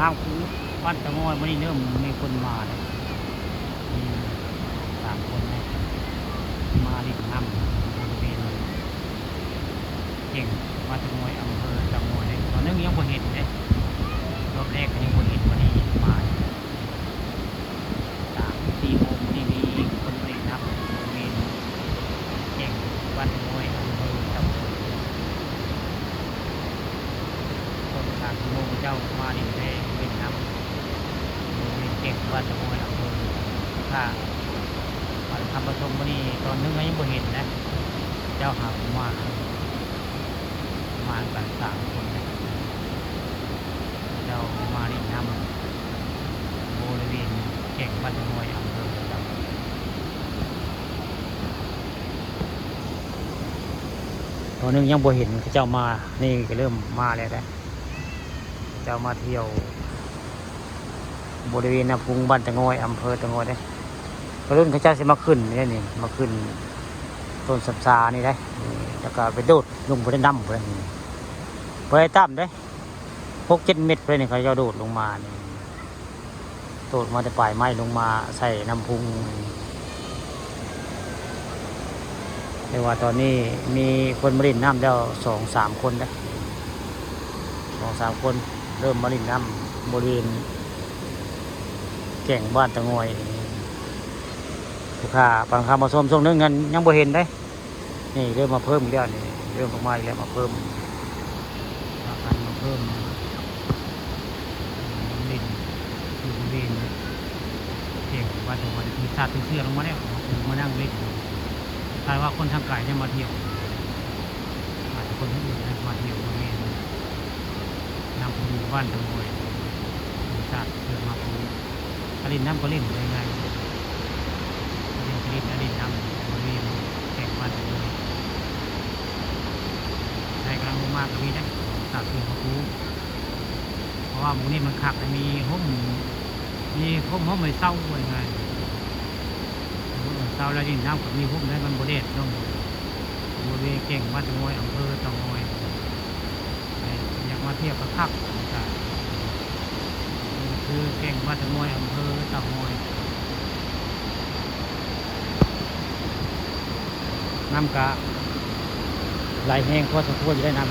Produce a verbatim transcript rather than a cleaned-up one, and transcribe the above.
น้ำคูบ้านตะงอย มื้อนี้เริ่มมีคนมาแล้ว มีสามคนนะ มาเล่นน้ำบริเวณแก่งบ้านตะงอย อำเภอตะงอย ตอนนึงยังบ่เห็นเลย รอบแรกก็ยังบ่เห็น วันนี้มา สามสี่โมงนี่มีคนเล่นน้ำบริเวณแก่งบ้านตะงอย อำเภอตะงอย ตอนสามสี่โมงเจ้ามาเล่นแพเล่นน้ำบริเวณแก่งบ้านตะงอย อำเภอท่า บ้านคำประสม มื้อนี้ตอนนึงยังบ่เห็นนะ เจ้าหามา มากันสามคนนะ เจ้ามาเล่นน้ำบริเวณแก่งบ้านตะงอย อำเภอตะงอย ตอนนึงยังบ่เห็นเขาเจ้ามา นี่ก็เริ่มมาแล้วนะ เจ้ามาเที่ยว บริเวณน้ำพุงบ้านตะงอย อำเภอตะงอยเด้ วัยรุ่นเขาเจ้าสิมาขึ้นนี่นี่ มาขึ้นต้นสำซานี่ได้ นี่ แล้วก็ไปโดดลงไปในน้ำพุนนี่ บ่ได้ต่ำเด้ หกเจ็ดเมตรพุนนี่ เขาเจ้าโดดลงมานี่ โดดมาแต่ปลายไม้ลงมาใส่น้ำพุง แต่ว่าตอนนี้มีคนมาเล่นน้ำแล้วสองสามคนนะ สองสามคนเริ่มมาเล่นน้ำบริเวณแก่งบ้านตะงอย ลูกค้าบางคำมาชมช่วงนึงยังยังบ่เห็นได้ นี่เริ่มมาเพิ่มอีกแล้ว นี่เริ่มออกมาอีกแล้ว มาเพิ่ม พากันมาเพิ่ม น้ำเล่นอยู่บริเวณแก่งบ้านตะงอย คือสาดเป็นเสื้อลงมาแล้ว มานั่งเล่น คล้ายว่าคนทางไกลเนี่ยมาเที่ยว อาจจะคนอื่นนะมาเที่ยวบริเวณน้ำพุงบ้านตะงอย สาดเสื้อมาปู ถ้าเล่นน้ำก็เล่นเลยไง เล่นก็เล่นนะ เล่นน้ำบริเวณแก่งบ้านตะงอย ใครกำลังลงมาก็มีนะ สาดเสื้อมาปู เพราะว่าหมู่นี้มันคักนะ มีร่ม มีร่ม ร่มไม้เซาไว้ไง ร่มไม้เซาแล้วนี่น้ำก็มีร่มได้ มันบ่แดดเนาะ บริเวณแก่งบ้านตะงอย อำเภอตะงอย อยากมาเที่ยวก็คักนะครับ นี่คือแก่งบ้านตะงอย อำเภอตะงอย น้ำกะไหลแฮงพอสมควรอยู่ได้น้ำ